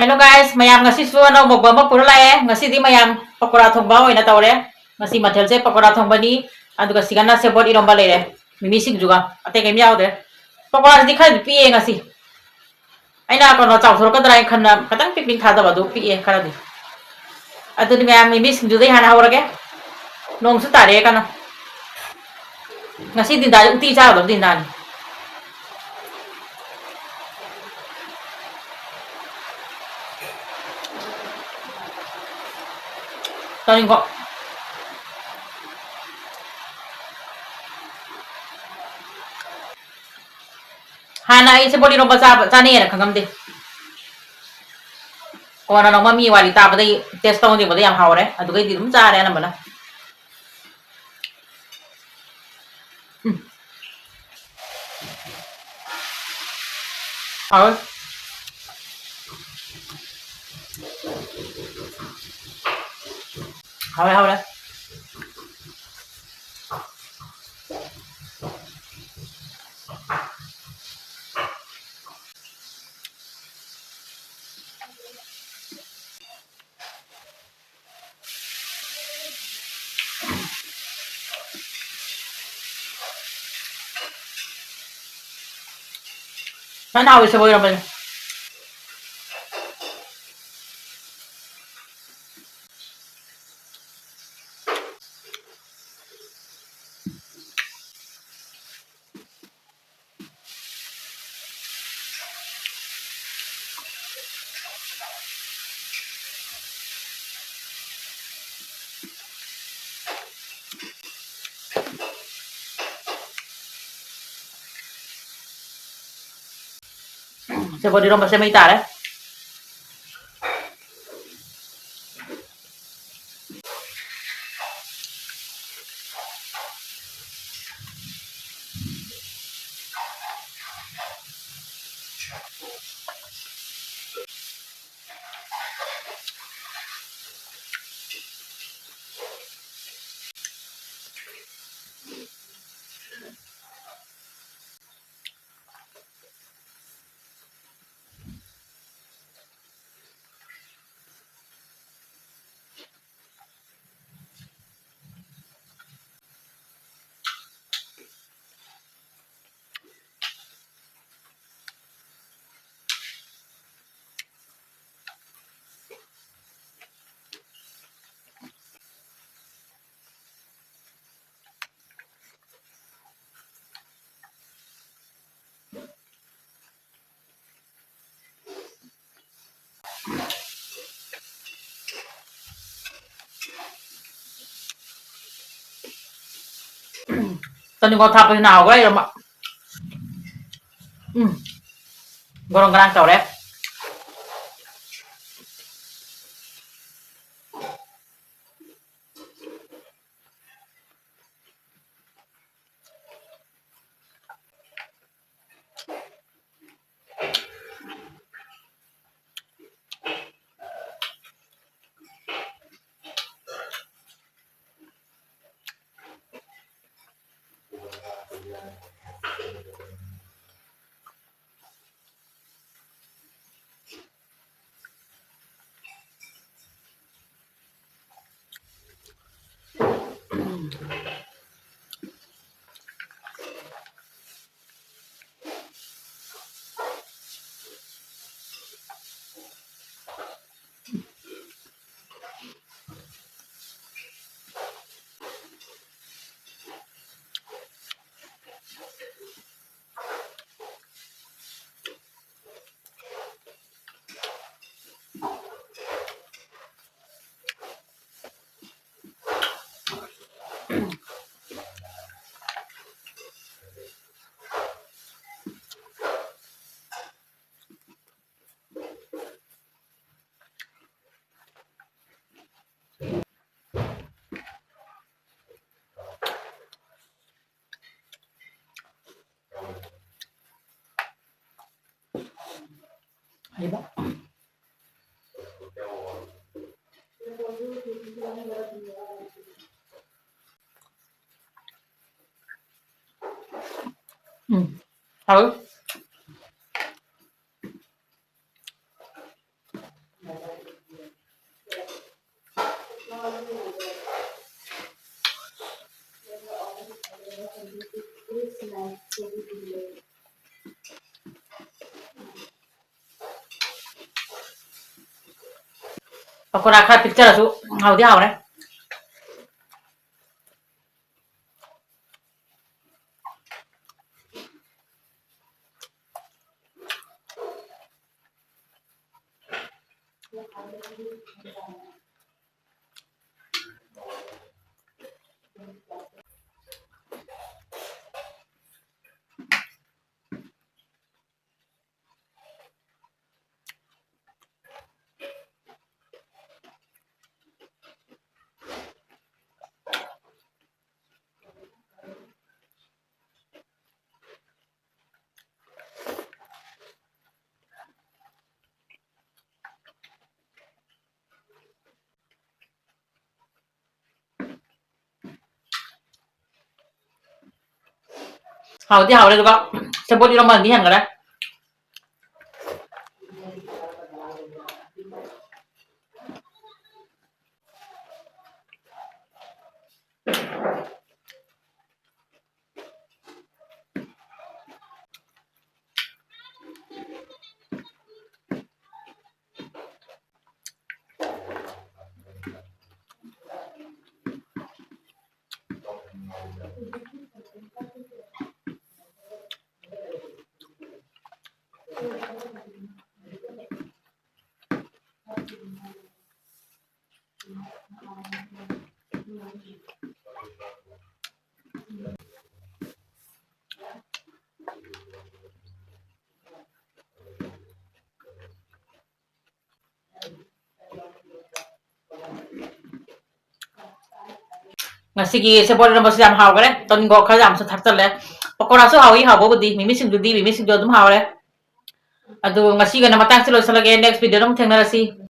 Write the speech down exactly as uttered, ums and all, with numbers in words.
Hello guys, ꯃꯌꯥꯝ, ꯉꯁꯤꯁꯨ ꯑꯅꯧꯕ vlog ꯑꯃ ꯄꯨꯔ ꯂꯥꯛꯑꯦ꯫ ꯉꯁꯤꯗꯤ ꯃꯌꯥꯝ ꯄꯀꯣꯔꯥ ꯊꯣꯡꯕ ꯑꯣꯏꯅ ꯇꯧꯔꯦ꯫ ꯉꯁꯤ ꯃꯊꯦꯜꯁꯦ ꯄꯀꯣꯔꯥ ꯊꯣꯡꯕꯅꯤ, ꯑꯗꯨꯒ ꯁꯤꯒꯅ ꯁꯦꯕꯣꯠ ꯏꯔꯣꯝꯕ ꯂꯩꯔꯦ, ꯃꯤꯃꯤ ꯁꯤꯡꯖꯨꯒ, ꯑꯇꯩ ꯀꯩꯝ ꯌꯥꯎꯗ꯭ꯔꯦ꯫ ꯄꯀꯣꯔꯥꯁꯤꯗꯤ ꯈꯔꯗꯤ ꯄꯤꯛꯑꯦ ꯉꯁꯤ꯫ ꯑꯩꯅ ꯀꯩꯅꯣ ꯆꯥꯎꯊꯣꯔꯛꯀꯗ꯭ꯔꯥ ꯍꯥꯏꯅ ꯈꯟꯅ ꯈꯤꯇꯪ ꯄꯤꯛ ꯄꯤꯛ ꯊꯥꯗꯕ, ꯑꯗꯨ ꯄꯤꯛꯑꯦ ꯈꯔꯗꯤ꯫ ꯑꯗꯨꯗꯤ ꯃꯌꯥꯝ, ꯃꯤꯃꯤ ꯁꯤꯡꯖꯨꯗꯩ ꯍꯥꯟꯅ ꯍꯧꯔꯒꯦ꯫ ꯅꯣꯡꯁꯨ ꯇꯥꯔꯛꯑꯦ ꯀꯟꯅ꯫ ꯉꯁꯤ ꯗꯤꯟꯗꯥꯁꯦ ꯎꯇꯤ ꯆꯥꯒꯗꯕ ꯗꯤꯟꯗꯥꯅꯤ꯫ ꯆꯥꯅꯤꯡꯀꯣ꯫ ꯍꯥꯟꯅ ꯑꯩ ꯁꯦꯕꯣꯠ ꯏꯔꯣꯝꯕ ꯆꯥꯕ, ꯆꯥꯅꯩꯌꯦꯅ ꯈꯪꯉꯝꯗꯦ꯫ ꯀꯣꯟꯅ ꯅꯣꯡꯃ ꯃꯤ ꯋꯥꯔꯤ ꯇꯥꯕꯗꯩ taste ꯇꯧꯍꯟꯈꯤꯕꯗ ꯌꯥꯝ ꯍꯥꯎꯔꯦ꯫ ꯑꯗꯨꯒꯩꯗꯤ ꯑꯗꯨꯝ ꯆꯥꯔꯦ ꯑꯅꯝꯕꯅ꯫ ꯎꯝ꯫ ꯍꯥꯎꯋꯦ꯫ ꯍꯥꯎꯔꯦ, ꯍꯥꯎꯔꯦ꯫ ꯐꯖꯅ ꯍꯥꯎꯋꯤ ꯁꯦꯕꯣꯠ ꯏꯔꯣꯝꯕꯁꯦ꯫ ꯁꯦꯕꯣꯠ ꯏꯔꯣꯝꯕꯁꯦ ꯃꯩ ꯇꯥꯔꯦ꯫ ꯆꯅꯤꯡꯈꯣꯛ ꯊꯥꯛꯄꯁꯤꯅ ꯍꯥꯎꯈ꯭ꯔꯦ ꯏꯔꯣꯝꯕ꯫ ꯎꯝ꯫ ꯒꯣꯔꯣꯡ ꯒꯔꯥꯡ ꯇꯧꯔꯦ꯫ ꯍꯩꯕ꯫ ꯎꯝ꯫ ꯍꯥꯎ꯫ ꯄꯀꯣꯔꯥ ꯈꯔ ꯄꯤꯛꯆꯔꯁꯨ ꯍꯥꯎꯗꯤ ꯍꯥꯎꯔꯦ꯫ ꯍꯥꯎꯗꯤ ꯍꯥꯎꯔꯦ, ꯑꯗꯨꯒ ꯁꯦꯕꯣꯠ ꯏꯔꯣꯝꯕꯅꯗꯤ ꯍꯦꯟꯈꯔꯦ꯫ ꯉꯁꯤꯒꯤ ꯁꯦꯕꯣꯠ ꯏꯔꯣꯝꯕꯁꯤ ꯌꯥꯝ ꯍꯥꯎꯈ꯭ꯔꯦ꯫ ꯇꯣꯅꯤꯡꯈꯣꯛ ꯈꯔ ꯌꯥꯝꯁꯨ ꯊꯥꯛꯆꯜꯂꯦ꯫ ꯄꯀꯣꯔꯥꯁꯨ ꯍꯥꯎꯏ, ꯍꯥꯎꯕꯕꯨꯗꯤ꯫ ꯃꯤꯃꯤ ꯁꯤꯡꯖꯨꯗꯤ, ꯃꯤꯃꯤ ꯁꯤꯡꯖꯨ ꯑꯗꯨꯝ ꯍꯥꯎꯔꯦ꯫ ꯑꯗꯨ ꯉꯁꯤꯒꯤꯅ ꯃꯇꯥꯡꯁꯤ ꯂꯣꯏꯁꯤꯜꯂꯒꯦ꯫ Next video ꯗ ꯑꯃꯨꯛ ꯊꯦꯡꯅꯔꯁꯤ꯫